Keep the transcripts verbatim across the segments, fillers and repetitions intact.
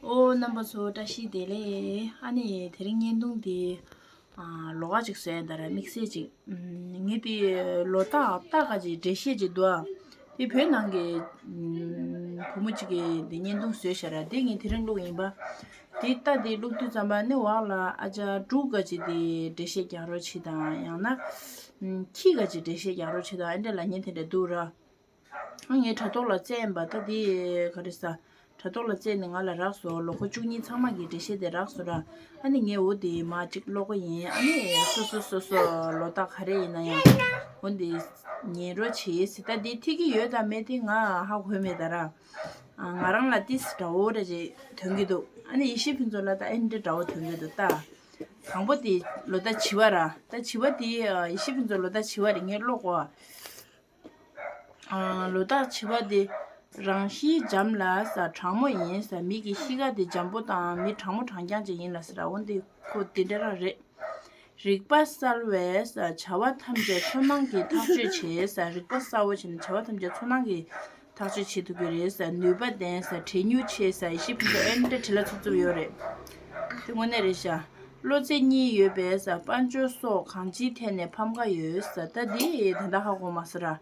ཨོ། རྣམ་པ་ཚོ་བཀྲ་ཤིས་བདེ་ལེགས། ཨ་ནི་དེ་རིང་བརྙན་ཐུང་འདི་ཨ་ལོགས་ཀ་ཅིག་བཟོས་ཡིན་ད་ར། དམིགས་བསལ་ཅིག་ཨམ། ངས་དེ་ལོ་རྟགས་རྟགས་ཀ་ཅིག་འགྲེལ་བཤད་ཅིག་འདུག་ཨ། དེ་བོད་ནང་གི་ཨམ། བུ་མོ་གཅིག་གིས་དེ་བརྙན་ཐུང་བཟོས་བཞག་ར། དེ་ངས་དེ་རིང་བླུགས་ཡིན་པ། དེ་ལྟ་དེ་བླུགས་དུས་ཙམ་པ་ནི་འོག་ལ་ཨ་ཅག་འབྲུག་ག་ཅིག་དེ་འགྲེལ་བཤད་རྒྱག་རོགས་བྱེད་དང་། ཡང་ན་ཨམ། ཁྱི་ག་ཅིག་འགྲེལ་བཤད་རྒྱག་རོགས་བྱེད་དང་། ཨ་འདྲ་ལབ་མཁན་དེ་འདྲ་འདུག་ར། ཨ་ངས་དྲ་ཐོག་ལ་བཙལ་ཡིན་པ། ད་འདི་ག་རེ་ཟ། དྲ་ཐོག་ལ་བཙལ་ནས་ང་ལ་རག་སོང་། ལོ་འཁོར་བཅུ་གཉིས་ཚང་མ་གི་འགྲེལ་བཤད་དེ་རག་སོང་ར། ཨ་ནི་ངས་འོ་དེ་མར་གཅིག་ཀློག་གི་ཡིན། ཨ་ནི་སོ་སོ་སོ་སོ་ལོ་རྟགས་ག་རེ་ཡིན་ན་ཡང་འོ་འདི་ཉན་རོགས་བྱེད་ཟེར། ད་འདི་ཐིག་གི་ཡོད་དང་མེད་དེ་ང་ཧ་གོ་མེད་ད་ར། ཨ་ང་རང་ལ་ཏིས་འདྲ་བོ་ར་ཅིག་ཐོན་གི་འདུག་ཨ་ནི་ཡེ་ཤེས་ཕུན་ཚོགས་ལ་ད་ཨེ་འདྲ་འདྲ་བོ་ཐོན་གི་འདུག་ད། དང་པོ་དེ་ལོ་རྟགས་བྱི་བ་ར། ད་བྱི་བ་དེ་ཨ་ཡེ་ཤེས་ཕུན་ཚོགས་ལོ་རྟགས་བྱི་བ་རེད། ངས་ཀློག་གོ། ཨ། ལོ་རྟགས་བྱི་བ་དེ་རང་བཞིན་འཇམ་ལ་ཟ། དྲང་མོ་ཡིན་ཟ། མི་གི་གཤིས་ཀ་དེ་འཇམ་པོ་དང་མི་དྲང་མོ་དྲང་རྐྱང་ཅིག་ཡིན་ལ་ཟེར་ར། འོན་ཏེ་ཁོ་དེ་འདྲ་རང་རེད། རིག་པ་གསལ་བས་ཟ། བྱ་བ་ཐམས་ཅད་ཚོར་སྣང་གིས་ཐག་གཅོད་བྱེད་ཟ། རིག་པ་གསལ་བོ་བྱས་ནས་བྱ་བ་ཐམས་ཅད་ཚོར་སྣང་གིས་ཐག་གཅོད་བྱེད་ཐུབ་ཀྱི་རེད་ཟ། ནུས་པ་ལྡན་ཟ། བྲེལ་མྱུར་ཆེ་ཟ། ཡེ་ཤེས་ཕུན་ཚོགས་ཨེ་འདྲ་བྲེལ་ལ་འཚུབ་འཚུབ་ཡོད་རེད། དེ་དངོས་གནས་རེད་ཤག་བློ་རྩེ་གཉིས་ཡོད་པས་ཟ། དཔལ་འབྱོར་སོགས་གང་ཅིའི་ཐད་ནས་ཕམ་ཁ་ཡོད་ཟ། ད་འདི་དེ་འདྲ་ཧ་གོ་མ་སོང་ར།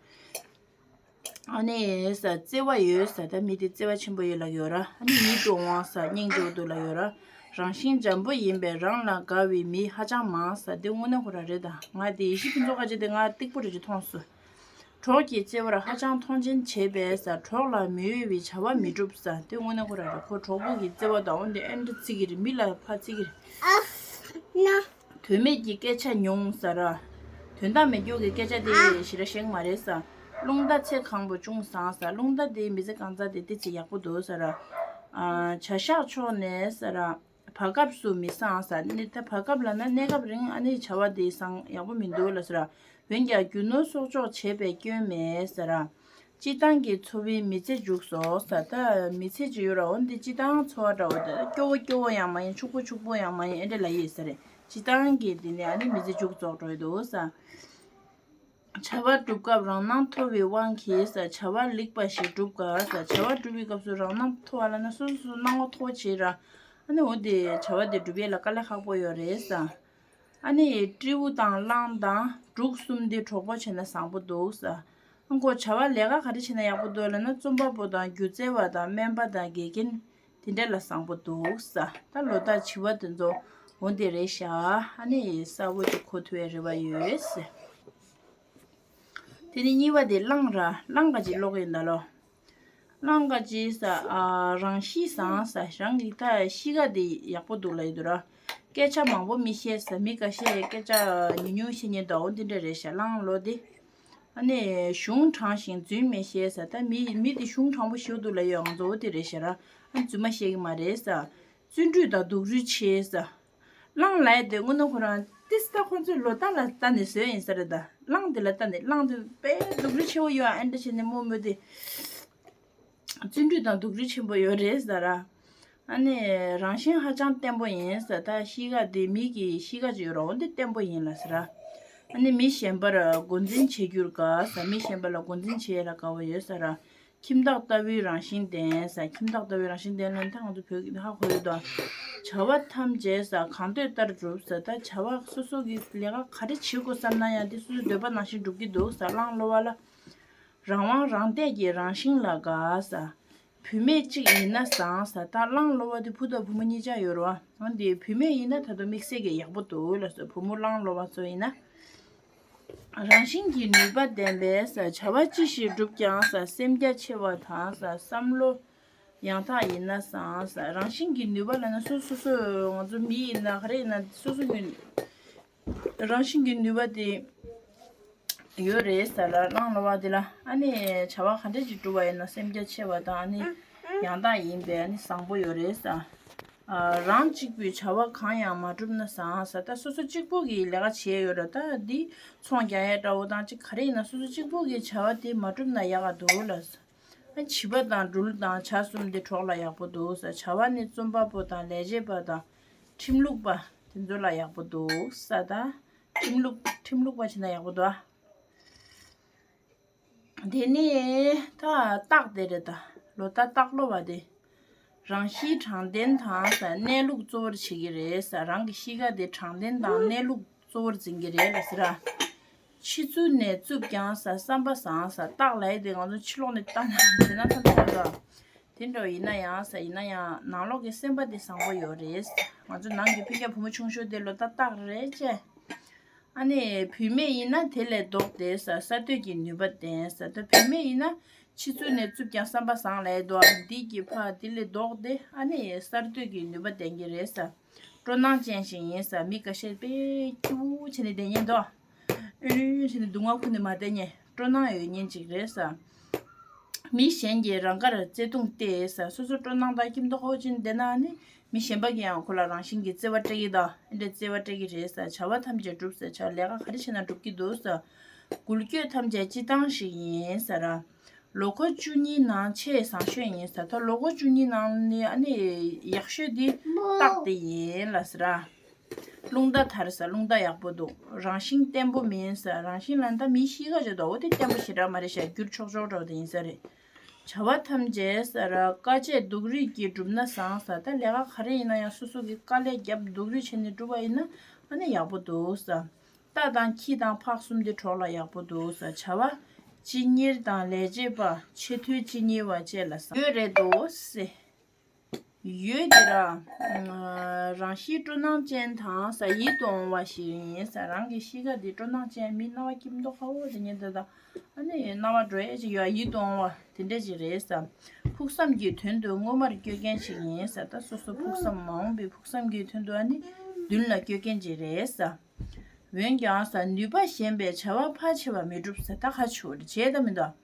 ཨ་ནི་ཟ། བརྩེ་བ་ཡོད་ཟ། ད་མི་དེ་བརྩེ་བ་ཆེན་པོ་ཡོད་ལབ་ཡོད་ར། ཨ་ནི་ཡིད་དུ་འོང་ཟ། སྙིང་རྗེ་པོ་འདུག་ལབ་ཡོད་ར། རང་བཞིན་འཇམ་པོ་ཡིན་པས་རང་ལ་དགའ་བའི་མི་ཧ་ཅང་མང་ཟ། དེ་དངོས་གནས་ཁོ་རང་རེད། ད་ང་དེ་ཡེ་ཤེས་ཕུན་ཚོགས་ཁ་ཅིག་དེ་ང་སྟེགས་བུ་རེ་ཅིག་མཐོང་སོང་། གྲོགས་ཀྱི་བརྩེ་བར་ཧ་ཅང་མཐོང་ཆེན་བྱེད་པས་ཟ། གྲོགས་ལ་མི་འོས་པའི་བྱ་བ་མི་སྒྲུབ་ཟ། དེ་དངོས་གནས་ཁོ་རང་རེད། ཁོ་གྲོགས་པོ་གི་བརྩེ་བ་དང་འོན་ཏེ་ཨེ་འདྲ་བརྩི་གི་རེད། མི་ལ་ཕར་བརྩི་གི་རེད། དོན་མེད་ཀྱི་སྐད་ཆ་ཉུང་ཟ་ར། དོན་དག་མེད་རྒྱུ་གི་སྐད་ཆ་དེ་ཞེ་དྲག་བཤད་ཀྱི་མ་རེད་ཟ། རླུང་རྟ་ཚེ་གང་པོ་ཅུང་བཟང་ཟ། རླུང་རྟ་དེ་མི་ཚེ་གང་ཚ་དེ་ཏི་ཙི་ཡག་པོ་འདུག་ཟ་ར། ཨ། བྱ་གཞག་ཕྱོགས་ནས་ཟ་ར། བར་སྐབས་སུ་མི་བཟང་ཟ། ནི་ད་བར་སྐབས་ལབ་ན་གནས་སྐབས་རིང་ཨ་ནི་བྱ་བ་དེ་བཟང་ཡག་པོ་མི་འདུག་ལ་ཟ་ར། འོན་ཀྱང་རྒྱུ་ནོར་གསོག་འཇོག་བྱས་པས་སྐྱོན་མེད་ཟེར་ར། སྤྱིར་བཏང་གི་འཚོ་བའི་མི་ཚེ་འཇུག་སོ་ཟེར། ད་མི་ཚེ་ཅིག་ཡོད་ར། འོན་ཏེ་སྤྱིར་བཏང་འཚོ་བ་འདྲ་བོ་དེ་སྐྱོ་བོ་སྐྱོ་བོ་ཡང་མ་ཡིན། ཕྱུག་པོ་ཕྱུག་པོ་ཡང་མ་ཡིན། ཨེ་འདྲ་ལབ་ཡས་ཟེར་རེད། སྤྱིར་བཏང་གི་དེ་ནས་ཨ་ནི་མི་ཚེ་མཇུག་རྫོགས་འགྲོ་ཡི་འདུག་ཟེར། བྱ་བ་སྒྲུབ་སྐབས་རང་སྣང་མཐོ་བའི་དབང་གིས་ཟེར། བྱ་བ་ལེགས་པ་ཞིག་སྒྲུབ་དགོས་ཟེར། བྱ་བ་སྒྲུབ་པའི་སྐབས་སུ་རང་སྣང་མཐོ་བ་ལབ་ན་སོ་སོ་སོ་སྣང་བ་མཐོ་བོ་བྱེད་ར། ཨ་ནི་འོ་དེ་བྱ་བ་དེ་སྒྲུབ་ཡས་ལ་དཀའ་ལས་ཁག་པོ་ཡོད་རེད་ཟེར། ཨ་ནི་སྤྲེའུ་དང་གླང་དང་འབྲུག་གསུམ་དེ་གྲོགས་པོ་བྱས་ན་བཟང་པོ་འདུག་ཟེར། ཨ་ཁོ་བྱ་བ་ལས་ཀ་ག་རེ་བྱས་ན་ཡག་པོ་འདུག་ལབ་ན་རྩོམ་པ་པོ་དང་སྒྱུ་རྩལ་བ་དང་སྨན་པ་དང་དགེ་རྒན་དེ་འདྲ་ལ་བཟང་པོ་འདུག་ཟེར། ད་ལོ་རྟགས་བྱི་བ་དེ་ཚོ་འོ་དེ་རེད་ཤག་ཨ་ནི་གསལ་པོ་ཅིག་གོ་ཐུབ་པའི་རེ་བ་ཡོད་ཟེར། དེ་ནི་གཉིས་པ་དེ་གླང་ར། གླང་ག་ཅིག་ཀློག་གི་ཡིན་ད་ལོ། གླང་ག་ཅིག་ཟེར། ཨ། རང་གཤིས་བཟང་ཟེར། རང་གི་ད་གཤིས་ཀ་དེ་ཡག་པོ་འདུག་ལབ་ཡོད་འདུག་ར། སྐད་ཆ་མང་པོ་མི་བཤད་ཟེར། མི་འགའ་ཤས་སྐད་ཆ་ཉུང་ཉུང་བཤད་མཁན་འདྲ་བོ་འདི་འདྲ་རེད་ཤག་གླང་ལོ་དེ། ཨ་ནི་གཞུང་དྲང་ཞིང་རྫུན་མི་བཤད་ཟེར། ད་མི་མི་དེ་གཞུང་དྲང་པོ་ཞེ་པོ་འདུག་ལབ་ཡོད། ང་ཚོ་འོ་དེ་རེད་ཤག་ར། ཨ། རྫུན་མ་བཤད་ཀྱི་མ་རེད་ཟེར། བརྩོན་འགྲུས་དང་སྡུག་རུས་ཆེ་ཟེར། གླང་ལབ་ཡས་དེ་དངོས་གནས་ཁོ་རང་ཏིས་ད་ཁོ་ཚོའི་ལོ་རྟགས་ལ་ལྟ་ནས་བཟོས་ཡིན་ས་རེད་ད། གླང་དེ་ལ་ལྟ་ནས། གླང་དེ་དཔེ་སྡུག་རུས་ཆེ་བོ་ཡོད་ཨ། ཨེ་འདྲ་བྱས་ནས་རྨོ་མོ་དེ་བརྩོན་འགྲུས་དང་སྡུག་རུས་ཆེན་པོ་ཡོད་རེད་ཟེར་ར། ཨ་ནི་རང་བཞིན་ཧ་ཅང་བརྟན་པོ་ཡིན་ཟེར། ད་གཤིས་ཀ་དེ་མི་གི་གཤིས་ཀ་ཅིག་ཡོད་ར། འོ་འདི་བརྟན་པོ་ཡིན་ལ་ཟེར་ར། ཨ་ནི་མི་གཞན་པར་མགོ་འཛིན་བྱེད་རྒྱུར་དགའ་ཟེར། མི་གཞན་པ་ལ་མགོ་འཛིན་བྱེད་ཡས་ལ་དགའ་བོ་ཡོད་ཟེར་ར། ཁྱིམ་བདག་ལྟ་བུའི་རང་བཞིན་ལྡན་ཟེར། ཁྱིམ་བདག་ལྟ་བུའི་རང་བཞིན་ལྡན་ལབ་ན་ད་ང་ཚོ་བོད་ཀྱི་ཧ་གོ་ཡོད་དོ། བྱ་བ་ཐམས་ཅད་ཟེར་གང་འདོད་ལྟར་སྒྲུབ་ཟེར། ད་བྱ་བ་སོ་སོ་གི་ལས་ཀ་ག་རེ་བྱེད་དགོས་བསམ་ན་ཡང་དེ་སོ་སོའི་འདོད་པ་ནང་བཞིན་སྒྲུབ་ཀྱི་འདུག་ཟེར། གླང་ལོ་བ་ལ་རང་དབང་རང་བདེ་གི་རང་བཞིན་ལ་དགའ་ཟེར། བུད་མེད་གཅིག་ཡིན་ན་བཟང་ཟེར། ད་གླང་ལོ་བ་དེ་བུ་དང་བུ་མོ་གཉིས་ཆ་ཡོད་རེད་བ། འོན་ཏེ་བུད་མེད་ཡིན་ན་ད་དུང་དམིགས་བསལ་གྱི་ཡག་པོ་འདུག་ལ་ཟེར། བུ་མོ་གླང་ལོ་བ་ཚོ་ཡིན་ན། རང་བཞིན་གྱིས་ནུས་པ་ལྡན་པས་ཟེར། བྱ་བ་ཅི་ཞིག་བསྒྲུབ་ཀྱང་ཟེར། སེམས་རྒྱ་ཆེ་བ་དང་ཟེར། བསམ་བློ་ཡང་དག་ཡིན་ན་བཟང་ཟེར། རང་བཞིན་གྱིས་ནུས་པ་ལབ་ན་སོ་སོ་སོ་ང་ཚོ་མི་ཡིན་ན་ག་རེ་ཡིན་ན་སོ་སོ་གི་རང་བཞིན་གྱི་ནུས་པ་དེ་ཡོད་རེད་ཟེར་ར། གླང་ལོ་བ་དེ་ལ་ཨ་ནི་བྱ་བ་ག་འདྲ་ཅིག་བསྒྲུབ་པ་ཡིན་ན་སེམས་རྒྱ་ཆེ་བ་དང་ཨ་ནི་ཡང་དག་ཡིན་པས་ཨ་ནི་བཟང་པོ་ཡོད་རེད་ཟེར། ཨ། རང་གཅིག་པུས་བྱ་བ་གང་ཡང་མ་བསྒྲུབས་ན་བཟང་ཟེར། ད་སོ་སོ་གཅིག་པོ་གིས་ལས་ཀ་བྱས་ཡོད་ར། ད་འདི་ཚོང་རྒྱག་ཡས་འདྲ་བོ་དང་ཅིག་ག་རེ་ཡིན་ན་སོ་སོ་གཅིག་པོ་གིས་བྱ་བ་དེ་མ་བསྒྲུབས་ན་ཡག་ག་འདུག་ལ། བྱིས་པ་དང་སྦྲུལ་དང་བྱ་གསུམ་དེ་གྲོགས་ལ་ཡག་པོ་འདུག་ཟེར། བྱ་བ་ནི་རྩོམ་པ་པོ་དང་ལས་བྱེད་པ་དང་ཁྲིམས་ལུགས་པ་དེ་ཚོ་ལ་ཡག་པོ་འདུག་ཟེར། ད་ཁྲིམས་ལུགས་ཁྲིམས་ལུགས་པ་བྱས་ན་ཡག་པོ་འདུག་ཨ། དེ་ནས་ད་སྟག་དེ་རེད། ད་ལོ་ད་སྟག་ལོ་བ་དེ། རང་གཤིས་དྲང་བདེན་དང་ས་གནས་ལུགས་གཙོ་བོར་བྱེད་ཀྱི་རེད་ས། རང་གི་གཤིས་ཀ་དེ་དྲང་བདེན་དང་གནས་ལུགས་གཙོ་བོར་འཛིན་གྱི་རེད་ལ་ཟེར་ར། ཕྱི་ཚུལ་ནས་རྩུབ་ཀྱང་ས་བསམ་པ་བཟང་ས། སྟག་ལ་ཡི་དེ་ང་ཚོ་ཕྱི་ལོགས་ནས་ལྟ་ན་དེ་ན་ཐམས་ཅད་ར། དེ་འདྲ་ཡིན་ན་ཡང་ས་ཡིན་ན་ཡང་ནང་ལོགས་ཀྱི་སེམས་པ་དེ་བཟང་པོ་ཡོད་རེད། ང་ཚོ་ནང་གི་སྤུན་ཀྱག་བུ་མོ་ཆུང་ཤོས་དེ་ལོ་ད་སྟག་རེད་ཅེ། ཨ་ནི་བུད་མེད་ཡིན་ན་དེ་ལས་ལྡོག་སྟེ་ས་གསར་གཏོད་ཀྱི་ནུས་པ་ལྡན་ས། ད་བུད་མེད་ཡིན་ན་ཕྱི་ཚུལ་ནས་རྩུབ་ཀྱང་བསམ་པ་བཟང་ལས་དོ། འདི་གི་ཕ་དེ་ལས་ལྡོག་སྟེ་ཨ་ནི་གསར་གཏོད་ཀྱི་ནུས་པ་ལྡན་གྱི་རེད་ས། སྤྲོ་སྣང་ཅན་ཞིག་ཡིན་ས། མི་འགའ་ཤས་དཔེ་སྐྱིད་པོ་བྱས་ནས་བསྡད་ཉན་དོ། ཨུ་ལུ་བྱས་ནས་སྡུག་བསྔལ་ཁུར་ནས་མ་བསྡད་ཉན། སྤྲོ་སྣང་ཡོད་ཉན་ཅིག་རེད་ས། མི་གཞན་གྱིས་རང་དགར་བརྩེ་དུང་སྟེར་ས། སོ་སོ་སྤྲོ་སྣང་དང་སྐྱིད་མདོག་ཁ་པོ་བྱས་ནས་བསྡད་ན་ཨ་ནི་མི་གཞན་པ་གིས་ཡང་ཁོ་ལ་རང་བཞིན་གྱིས་བརྩེ་བ་སྤྲད་ཀྱི་དང་ཨེ་འདྲ་བརྩེ་བ་སྤྲད་ཀྱི་རེད་ས། བྱ་བ་ཐམས་ཅད་འགྲུབ་ས། བྱ་ལས་ཀ་ག་རེ་བྱས་ན་འགྲུབ་ཀྱི་འདུག་ས། འགུལ་སྐྱོད་ཐམས་ཅད་སྤྱི་བཏང་ཞིག་ཡིན་ས་ར། ལོ་འཁོར་བཅུ་གཉིས་ནང་ཆེས་བཟང་ཤོས་ཡིན་ས། ད་ལོ་འཁོར་བཅུ་གཉིས་ནང་ནས་ཨ་ནི་ཡག་ཤོས་འདི་སྟག་དེ་ཡིན་ལ་ཟེར་ར། རླུང་རྟ་དར་ས། རླུང་རྟ་ཡག་པོ་འདུག་རང་བཞིན་བརྟན་པོ་མིན་ས། རང་བཞིན་ལ་ད་མི་གཤིས་ཀ་ཅིག་འདུག་འོ་དེ་བརྟན་པོ་ཞེ་དྲག་མ་རེད་ཤག་འགྱུར་ཆོག་ཆོག་འདྲ་བོ་དེ་ཡིན་ས་རེད། བྱ་བ་ཐམས་ཅད་ས་ར་དཀའ་སྤྱད་སྡུག་རུས་ཀྱིས་བསྒྲུབས་ན་བཟང་ས། ད་ལས་ཀ་ག་རེ་ཡིན་ན་ཡང་སོ་སོ་གིས་དཀའ་ལས་བརྒྱབ་སྡུག་རུས་བྱས་ནས་བསྒྲུབས་པ་ཡིན་ན་ཨ་ནི་ཡག་པོ་འདུག་ས། རྟ་དང་ཁྱི་དང་ཕག་གསུམ་དེ་གྲོགས་ལ་ཡག་པོ་འདུག་ས། བྱ་བ་གཅིག་གཉེར་དང་ལས་བྱེད་པ་ཆེ་མཐོའི་གཅིག་གཉེར་བ་བཅས་ལ་བཟང་ཡོད་རེད་འདུག་སེ། ཡོད་དེ་ར། རང་གཤིས་སྤྲོ་སྣང་ཅན་དང་ས་ཡིད་དུ་འོང་བ་ཞིག་ཡིན་ས། རང་གི་གཤིས་ཀ་འདི་སྤྲོ་སྣང་ཅན་མི་སྣང་བ་སྐྱིད་མདོག་ཁ་པོ་དེ་ཉིད་འདི་དང་ཨ་ནི་སྣང་བ་འགྲོ་ཡས་ཅིག་ཡོད། ཡིད་དུ་འོང་བ་དེ་འདྲ་ཅིག་རེད་ས། ཕུགས་བསམ་གྱི་དོན་དུ་སྔོན་མར་བསྐྱོད་མཁན་ཞིག་ཡིན་ས། ད་སོ་སོ་ཕུགས་བསམ་མ་འོངས་པའི་ཕུགས་བསམ་གྱི་དོན་དུ་ཨ་ནི་མདུན་ལ་བསྐྱོད་མཁན་ཅིག་རེད་ས། འོན་ཀྱང་ས་ནུས་པ་ཞན་པས་བྱ་བ་ཕལ་ཆེ་བ་མི་འགྲུབ་ས། ད་ཁ་ཆེ་བ་རེད་བྱས་ད་མི་འདུག་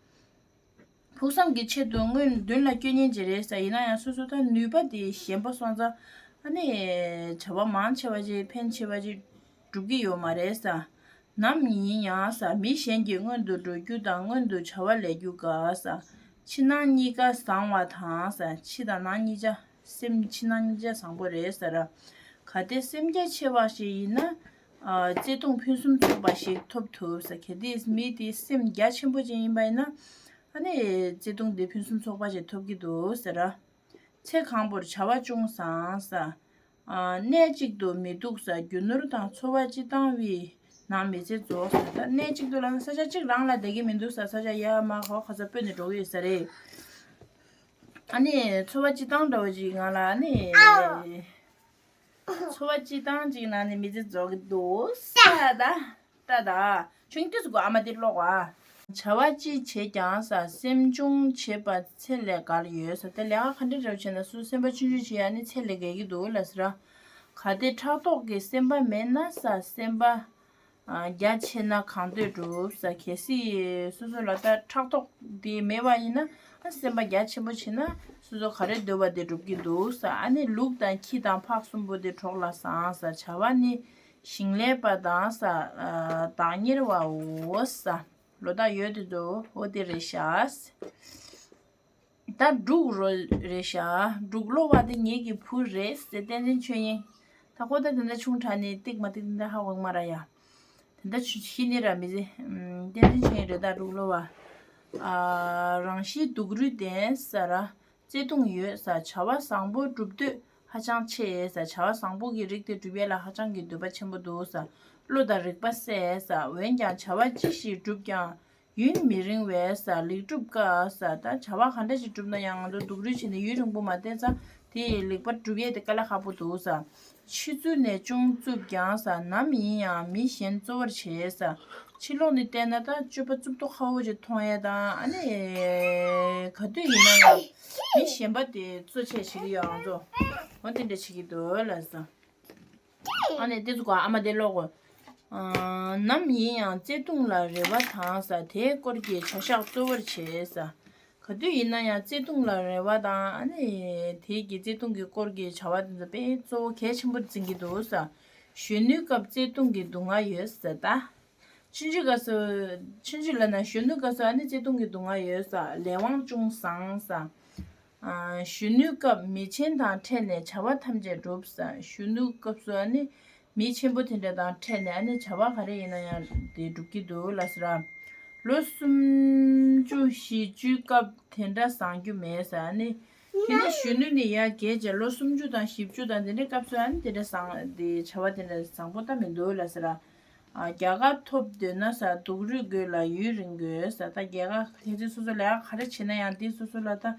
ཕུགས་བསམ་གྱི་ཆེད་དུ་སྔོན་མདུན་ལ་བསྐྱོད་མཁན་ཅིག་རེད་ས། ཡིན་ན་ཡང་སོ་སོ་ད་ནུས་པ་དེ་ཞན་པ་སོང་ཙང་ཨ་ནི་བྱ་བ་མང་ཆེ་བ་ཅིག་ཕན་ཆེ་བ་ཅིག་འགྲུབ་ཀྱི་ཡོད་མ་རེད་ས། ནམ་ཡིན་ཡང་ས་མི་གཞན་གྱི་སྔོན་དུ་འགྲོ་རྒྱུ་དང་སྔོན་དུ་བྱ་བ་ལས་རྒྱུ་དགའ་ས། ཕྱི་ནང་གཉིས་ཀ་བཟང་བ་དང་ས། ཕྱི་དང་ནང་གཉིས་ཆ་སེམས་ཕྱི་ནང་གཉིས་ཆ་བཟང་པོ་རེད་ས་ར། གལ་ཏེ་སེམས་རྒྱ་ཆེ་བ་ཞིག་ཡིན་ན་ཨ་བརྩེ་དུང་ཕུན་སུམ་ཚོགས་པ་ཞིག་ཐོབ་ཐུབ་ས། གལ་ཏེ་མི་དེ་སེམས་རྒྱ་ཆེན་པོ་ཅིག་ཡིན་པ་ཡིན་ན་ཨ་ནི་བརྩེ་དུང་དེ་ཕུན་སུམ་ཚོགས་པ་ཞིག་ཐོབ་ཀྱི་འདུག་ས་ར། ཚེ་གང་པོར་བྱ་བ་ཅུང་བཟང་ས། ཨ་གནས་གཅིག་ཏུ་མི་འདུག་ས། རྒྱུ་ནོར་དང་འཚོ་བ་སྤྱི་བཏང་བའི་ནང་མི་ཚེ་རྫོགས་ས། ད་གནས་གཅིག་ཏུ་ལ་ས་ཆ་གཅིག་རང་ལ་བསྡད་ཀྱི་མི་འདུག་ས། ས་ཆ་ཡར་མར་ག་བ་ག་ས་སྤོས་ནས་འགྲོ་གི་ཡོད་ས་རེད། ཨ་ནི་འཚོ་བ་སྤྱི་བཏང་འདྲ་བོ་ཅིག་ང་ལ་ཨ་ནི་འཚོ་བ་སྤྱི་བཏང་ཅིག་ནང་ནས་མི་ཚེ་རྫོགས་ཀྱི་འདུག་ས་ད། ད་ད། ཆུང་དུས་སུ་ཨ་མ་དེ་ཀློག་པ། བྱ་བ་ཅི་བྱེད་ཀྱང་ས་སེམས་ཆུང་བྱེད་པ་ཚེ་ལས་འགལ་ཡོད་ས། དེ་ལས་ཀ་ག་འདྲ་རེ་བྱས་ན་སུ་སེམས་པ་ཆུང་ཆུང་བྱེད་ཡ་ནི་ཚེ་ལས་འགལ་གྱི་འདུག་ལ་ཟེར། གལ་ཏེ་ཕྲག་དོག་གི་སེམས་པ་མེད་ན་ས་སེམས་པ་རྒྱ་ཆེ་ན་གང་འདོད་འགྲུབ་ས། གལ་སྲིད་སོ་སོ་ལ་ད་ཕྲག་དོག་དེ་མེད་པ་ཡིན་ན་སེམས་པ་རྒྱ་ཆེན་པོ་བྱེད་ན་སོ་སོ་ག་རེ་འདོད་པ་དེ་འགྲུབ་ཀྱི་འདུག་ས། ཨ་ནི་ལུག་དང་ཁྱི་དང་ཕག་གསུམ་པོ་དེ་གྲོགས་ལ་བཟང་ས། བྱ་བ་ནི་ཞིང་ལས་པ་དང་ས། བདག་གཉེར་བའོ་ས། ལོ་རྟགས་ཡོད་དེ་འདུག་འོ་དེ་རེད་ཤག་ད་འབྲུག་རོ་རེད་ཤག་འབྲུག་ལོ་བ་དེ་ངེད་ཀྱི་བུ་རེད་ཟེར། བསྟན་འཛིན་ཆོས་དབྱིངས། ད་ཁོ་ད་དེ་འདྲ་ཆུང་དྲགས་ནས་ཏིག་མ་ཏིག་དེ་འདྲ་ཧ་གོ་གི་མ་རེད་ཡ། དེ་འདྲ་ཆུ་ཤི་ནི་ར་མི་ཟེར། བསྟན་འཛིན་ཆོས་དབྱིངས་རེད་ད་འབྲུག་ལོ་བ། ཨ་རང་གཤིས་སྡུག་རུས་ལྡན་ས་ར། བརྩེ་དུང་ཡོད་ས། བྱ་བ་བཟང་པོ་སྒྲུབ་འདོད་ཧ་ཅང་ཆེ་ས། བྱ་བ་བཟང་པོ་གི་རིགས་དེ་སྒྲུབ་ཡས་ལ་ཧ་ཅང་གི་འདོད་པ་ཆེན་པོ་འདུག་ས། བློ་དང་རིག་པ་གསལ་ས། འོན་ཀྱང་བྱ་བ་ཅི་ཞིག་བསྒྲུབས་ཀྱང་ཡུན་མི་རིང་བས་ས། ལེགས་གྲུབ་དཀའ་ས། ད་བྱ་བ་ག་འདྲ་ཞིག་བསྒྲུབས་ན་ཡང་ང་ཚོ་སྡུག་རུས་བྱས་ནས་ཡུན་རིང་པོ་མ་བསྡད་ཙང་དེ་ལེགས་པར་སྒྲུབ་ཡས་དེ་དཀའ་ལས་ཁག་པོ་འདུག་ས། ཕྱི་ཚུལ་ནས་ཅུང་རྩུབ་ཀྱང་ས། ནམ་ཡིན་ཡང་མི་གཞན་གཙོ་བོར་བྱེད་ས། ཕྱི་ལོགས་ནས་བལྟས་ན་ད་སྤྱོད་པ་རྩུབ་ཏོ་ཁ་བོ་ཅིག་མཐོང་ཡས་དང་ཨ་ནི་ག་དུས་ཡིན་ན་ཡང་མི་གཞན་པ་དེ་གཙོ་ཆེ་བྱེད་ཀྱི་ཡོད་ང་ཚོ། འོ་དེ་འདྲ་བྱེད་ཀྱི་འདུག་ལ་ས། ཨ་ནི་དེ་ཚོ་ག་ཨ་མ་དེ་ཀློག་གོ། ནམ་ཡིན་ཡང་བརྩེ་དུང་ལ་རེ་བ་དང་ས། དེའི་སྐོར་གྱི་བྱ་གཞག་གཙོ་བོར་བྱེད་ས། ག་དུས་ཡིན་ན་ཡང་བརྩེ་དུང་ལ་རེ་བ་དང་ཨ་ནི་དེའི་གི་བརྩེ་དུང་གི་སྐོར་གྱི་བྱ་བ་དེ་ཚོ་དཔེ་གཙོ་བོ་གལ་ཆེན་པོར་འཛིན་གྱི་འདུག་ས། གཞོན་ནུའི་སྐབས་བརྩེ་དུང་གི་སྡུག་བསྔལ་ཡོད་ས་ད། ཆུང་ཆུང་སྐབས་སུ། ཆུང་ཆུང་ལབ་ན་གཞོན་ནུ་སྐབས་སུ་ཨ་ནི་བརྩེ་དུང་གི་སྡུག་བསྔལ་ཡོད་ས། ལས་དབང་ཅུང་བཟང་ས། ཨ་གཞོན་ནུའི་སྐབས་མི་ཆེན་དང་འཕྲད་ནས་བྱ་བ་ཐམས་ཅད་འགྲུབ་ས། གཞོན་ནུ་སྐབས་སུ་ཨ་ནི་མི་ཆེན་པོ་དེ་འདྲ་དང་འཕྲད་ནས་ཨ་ནི་བྱ་བ་ག་རེ་ཡིན་ན་ཡང་དེ་འགྲུབ་ཀྱི་འདུག་ལ་ཟེར། ལོ་སུམ་ཅུ་བཞི་བཅུའི་སྐབས་དེ་འདྲ་བཟང་རྒྱུ་མེད་ས། ཨ་ནི་ དེ་ནས་གཞོན་ནུ་ནི་ཡར་རྒས་བྱས་ལོ་སུམ་ཅུ་དང་བཞི་བཅུ་དང་དེ་འདྲའི་སྐབས་སུ་ཨ་ནི་དེ་འདྲ་བཟང་དེ་བྱ་བ་དེ་འདྲ་བཟང་པོ་ད་མི་འདུག་ལ་ཟེར། ཨ་རྒྱ་གར་ཐོབ་འདོད་ན་ཟེར། སྡུག་རུས་དགོས་ལ་ཡུན་རིང་དགོས་ཟེར། ད་རྒྱ་གར་ལྷ་རྩེ་སོ་སོ་ལས་ཀ་ག་རེ་བྱེད་ན་ཡང་དེ་སོ་སོ་ལ་ད་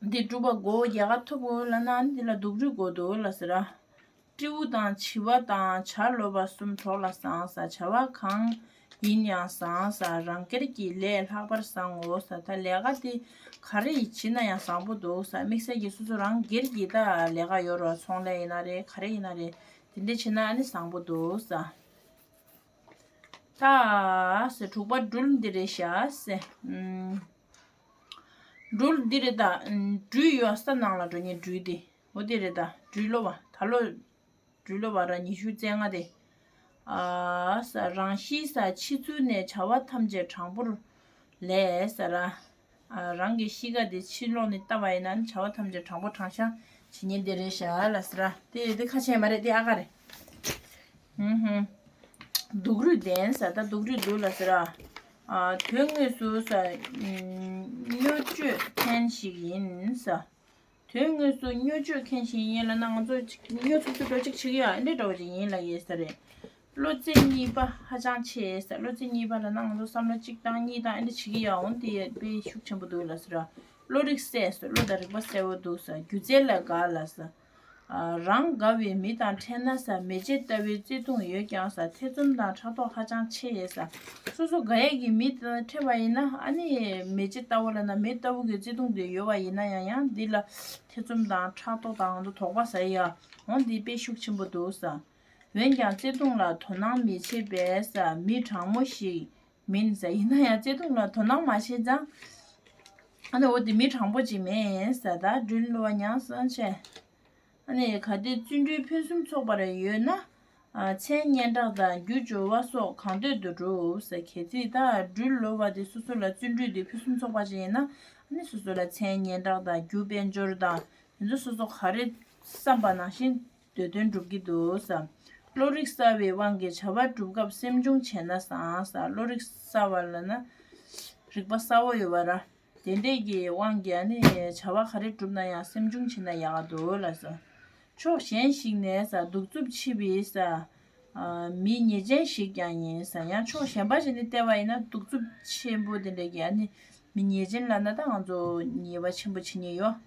འདི་སྒྲུབ་པ་དགོས། རྒྱ་གར་ཐོབ་དགོས་ལབ་ན་ཨ་ནི་དེ་ལ་སྡུག་རུས་དགོས་འདུག་ལ་ཟེར། སྤྲེའུ་དང་བྱི་བ་དང་བྱ་ལོ་པ་གསུམ་གྲོགས་ལ་བཟང་ས། བྱ་བ་གང་ཡིན་ཡང་བཟང་ས། རང་སྒེར་གྱི་ལས་ལྷག་པར་བཟང་ངོ་ས། ད་ལས་ཀ་དེ་ག་རེ་ཡིན་བྱེད་ན་ཡང་བཟང་པོ་འདུག་ས། དམིགས་བསལ་གྱི་སོ་སོ་རང་སྒེར་གྱི་ད་ལས་ཀ་ཡོད་རོགས། ཚོང་ལས་ཡིན་ན་རེད། ག་རེ་ཡིན་ན་རེད། དེ་འདྲ་བྱེད་ན་ཨ་ནི་བཟང་པོ་འདུག་ས། ད་ཟེར་དྲུག་པ་སྦྲུལ་འདི་རེད་ཤག་ཟེར། ཨུམ། སྦྲུལ་འདི་རེད་ད། སྦྲུལ་ཡོད་ས་ནང་ལ་འགྲོ་མཁན་སྦྲུལ་འདི། འོ་འདི་རེད་ད། སྦྲུལ་ལོ་བ། ད་ལོ་སྦྲུལ་ལོ་བ་ར་ཉི་ཤུ་རྩ་ལྔ་དེ། ཨ་ས་རང་ཤི་ས་ཕྱི་ཚུལ་ནས་བྱ་བ་ཐམས་ཅད་དྲང་པོར་ལས་ས་ར། ཨ་རང་གི་གཤིས་ཀ་དེ་ཕྱི་ལོགས་ནས་ལྟ་བ་ཡིན་ན་བྱ་བ་ཐམས་ཅད་དྲང་པོ་དྲང་བཞག་བྱེད་ཉན་དེ་རེད་ཤག་ལ་ཟེར་ར། དེ་དེ་ཁ་ཆེ་མ་རེད། དེ་ཨ་ཁ་རེད། ཧུམ་ཧུམ། སྡུག་རུས་ལྡན་ཟེར། ད་སྡུག་རུས་འདུག་ལ་ཟེར་ར། ཨ་དོན་དངོས་སུ་ཟེར། ཨུམ། སྨྱོ་སྤྱོད་མཁན་ཞིག་ཡིན་ཟེར། དོན་དངོས་སུ་སྨྱོ་སྤྱོད་མཁན་ཞིག་ཡིན་ལབ་ན་ང་ཚོ་ཅིག་སྨྱོ་ཚུགས་ཚུགས་འདྲ་ཅིག་བྱེད་ཀྱི་ཡ་ཨེ་འདྲ་འདྲ་བོ་ཅིག་ཡིན་ལབ་ཡས་ས་རེད། བློ་རྩེ་གཉིས་པ་ཧ་ཅང་ཆེ་ས། བློ་རྩེ་གཉིས་པ་ལབ་ན་ང་ཚོ་བསམ་བློ་གཅིག་བཏང་གཉིས་བཏང་ཨེ་འདྲ་བྱེད་ཀྱི་ཡ་འོང་དེ་དཔེ་ཤུགས་ཆེན་པོ་འདུག་ལ་ཟེར་ར། བློ་རིག་གསལ་ས། བློ་དང་རིག་པ་གསལ་བོ་འདུག་ས། སྒྱུ་རྩལ་ལ་དགའ་ལ་ས། ཨ་རང་དགའ་བའི་མི་དང་འཕྲད་ན་ས། མེ་ལྕེ་ལྟ་བུའི་བརྩེ་དུང་ཡོད་ཀྱང་ས། ཐེ་ཚོམ་དང་ཕྲག་དོག་ཧ་ཅང་ཆེ་ཡས་ས། སོ་སོ་དགའ་ཡས་ཀྱི་མི་དང་འཕྲད་པ་ཡིན་ན་ཨ་ནི་མེ་ལྕེ་ལྟ་བུ་ལབ་ན་མེ་ལྟ་བུ་གི་བརྩེ་དུང་དེ་ཡོད་པ་ཡིན་ན་ཡང་ཡང་འདི་ལ་ཐེ་ཚོམ་དང་ཕྲག་དོག་དང་ང་ཚོ་དོགས་པ་ཟ་ཡ་འོང་འདི་དཔེ་ཤུགས་ཆེན་པོ་འདུག་ས། འོན་ཀྱང་བརྩེ་དུང་ལ་དོ་སྣང་མི་བྱེད་པས་ས། མི་དྲང་མོ་ཞིག་མིན་ཟེར། ཡིན་ན་ཡང་བརྩེ་དུང་ལ་དོ་སྣང་མ་བྱས་ཙང་། ཨ་ནི་འོ་དེ་མི་དྲང་པོ་ཅིག་མིན་ཟེར། ད་སྦྲུལ་ལོ་བ་ཉང་སང་ཆེ། ཨ་ནི་གལ་ཏེ་བརྩོན་འགྲུས་ཕུན་སུམ་ཚོགས་པར་ཡོད་ན། ཨ་མཚན་སྙན་གྲགས་དང་རྒྱུ་འབྱོར་བ་སོགས་གང་འདོད་དུ་འགྲུབ་ཟེར། གལ་སྲིད་ད་སྦྲུལ་ལོ་བ་དེ་སོ་སོ་ལ་བརྩོན་འགྲུས་དེ་ཕུན་སུམ་ཚོགས་པ་ཅིག་ཡིན་ན། ཨ་ནི་སོ་སོ་ལ་མཚན་སྙན་གྲགས་དང་རྒྱུ་དཔལ་འབྱོར་དང་དེ་ཚོ་སོ་སོ་ག་རེ་བསམ་པ་ནང་བཞིན་འདོད་དོན་འགྲུབ་ཀྱི་འདུག་ས། བློ་རིག་གསར་བའི་དབང་གིས་བྱ་བ་སྒྲུབ་སྐབས་སེམས་ཆུང་བྱས་ན་བཟང་ས། བློ་རིག་གསར་བ་ལབ་ན་རིག་པ་གསར་བོ་ཡོད་པ་ར། དེ་འདྲས་ཀྱི་དབང་གིས་ནི་བྱ་བ་ག་རེ་བསྒྲུབ་ན་ཡང་སེམས་ཆུང་བྱས་ན་ཡག་ག་འདུག་ལ་ས། ཕྱོགས་གཞན་ཞིག་ནས་ས་གདུག་རྩུབ་ཆེ་བའི་ས། ཨ་མི་ཉེས་ཅན་ཞིག་ཀྱང་ཡིན་ས། ཡང་ཕྱོགས་གཞན་པ་ཞིག་ནས་བལྟས་པ་ཡིན་ན་གདུག་རྩུབ་ཆེན་པོ་དེ་འདྲས་ཀྱི་ཨ་ནི་མི་ཉེས་ཅན་ལབ་ན་ད་ང་ཚོ་ཉེས་པ་ཆེན་པོ་བྱེད་ཉེན་ཡོད།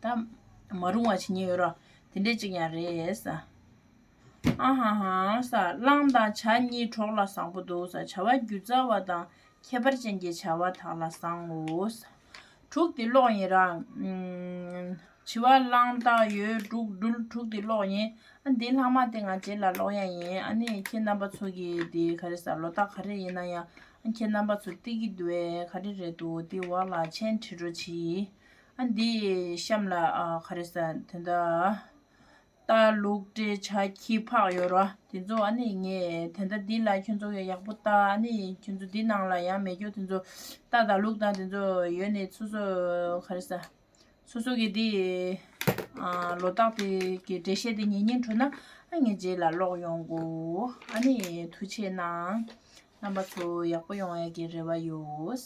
ད་མ་རུང་བ་བྱེད་ཉེན་ཡོད་ར། དེ་འདྲས་ཅིག་ཡང་རེད་ས། ཨ་ཧ་ཧ་ས། གླང་དང་བྱ་གཉིས་གྲོགས་ལ་བཟང་པོ་འདུག་ས། བྱ་བ་སྒྱུ་རྩལ་བ་དང་ཁྱད་པར་ཅན་གྱི་བྱ་བ་དག་ལ་བཟང་ངོ་ས། དྲུག་དེ་གློག་ཡིན་ར། ཨུམ། བྱི་བ་གླང་སྟག་ཡོས་འབྲུག་སྦྲུལ་དྲུག་དེ་གློག་ཡིན། ཨ་འདི་ལྷག་མ་དེ་ང་རྗེས་ལ་ཀློག་ཡ་ཡིན། ཨ་ནི་ཁྱེད་རྣམ་པ་ཚོ་གི་དེ་ག་རེ་ས་ལོ་རྟགས་ག་རེ་ཡིན་ན་ཡང་ཨ་ཁྱེད་རྣམ་པ་ཚོ་བལྟས་ཀྱི་འདུག་གས། ག་རེ་རེད་འདུག་དེ་འོག་ལ་མཆན་བྲིས་རོགས་གྱིས། ཨ་འདི་གཤམ་ལ་ཨ་ག་རེ་ས་དེ་འདྲ། རྟ་ལུག་སྤྲེལ་བྱ་ཁྱི་ཕག་ཡོད་ར། དེ་ཚོ་ཨ་ནི་ངས་དེ་འདྲ་འདི་ལ་ཁྱོད་ཚོ་ཡག་པོ་ལྟ། ཨ་ནི་ཁྱོད་ཚོ་འདི་ནང་ལ་ཡང་མེད་རྒྱུ་དེ་ཚོ་རྟ་དང་ལུག་དང་དེ་ཚོ་ཡོད་ནས་སོ་སོ་ག་རེ་ས། སོ་སོ་གི་འདི་ཨ་ལོ་རྟགས་དེ་གི་འགྲེལ་བཤད་དེ་ཉན་ཉན་འགྲོ་ན་ཨ་ངས་རྗེས་ལ་ཀློག་ཡོང་གོ། ཨ་ནི་ཐུགས་རྗེ་གནང་། རྣམ་པ་ཚོ་ཡག་པོ་ཡོང་ཡ་གི་རེ་བ་ཡོད།